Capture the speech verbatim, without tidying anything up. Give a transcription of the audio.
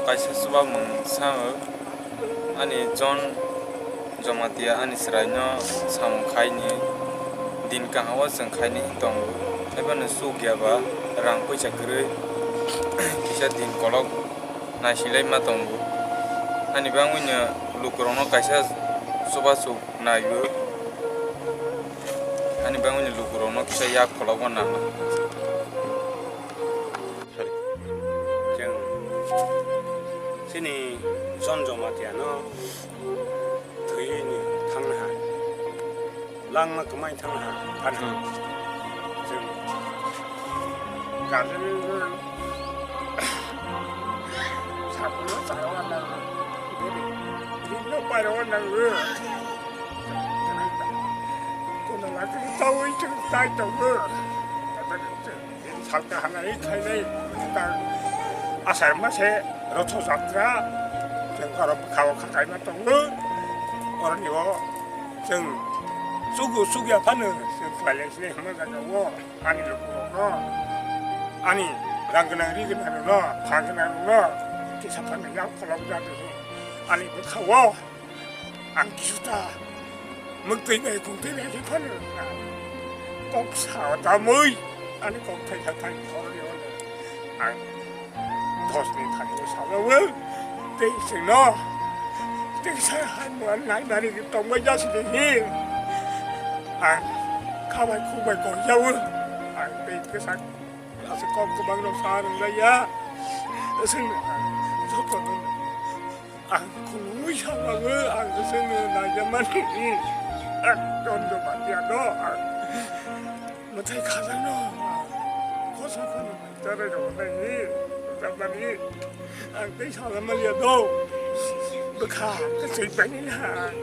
Kaisa chuba mung sao, ani John Jamatia ani chwraino samung khaini din kaham o chwng khaini tongo. Haibano chukya ba rang puisa kwrwi kisa din kolok naisinglai ma tongo. Ani bangwino lukurokno kaisa chubachu naio. Ani bangwino lukurokno kisa yak kolokma nangma. Chwng chini John Jamatia no thwiwi ni thangna hai, langma kwmai thangna hai, phano chwng guardian no sabuno charo nang, bini no pairo nang, kono lati tawi chwng tai tongo. Salka hanai khainai ta asar mase rotho jatra chwng oro bwkhao kha kaima tongo. Oroni o chwng chugo chugya phano chwng khlailai sini hwnma jaga o ani lukurokno, ani rang gwnang ri gwnang rokno, pha gwnang rokno kisa phano yak kholok jagwi ani bwkhao. Ang kisuta mwktwi bai kungtwi bai khe phano kok sao tamwi ani kok thai kha thai phano ang dos ni thani sao tei sino tei sa han mo nai nari tongbai jasi de hi ang khabai khubai kok jao ang tei kisa asa kok kwbang rok sa rwlaiya sing joto no. Ang khulumwi sabago ang chwngno naijamani, ang dondo batiano ang mwtai khajakno ang khosa phano charai rwnai, rwnani ang tei salamaliya do bwkha kwchwi painani ha.